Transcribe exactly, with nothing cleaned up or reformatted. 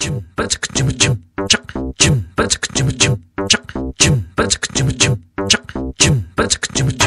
chim, bachik chim chim, chak, chim, bachik chim chim, chak, chim, bachik chim chim, chak, chim, bachik chim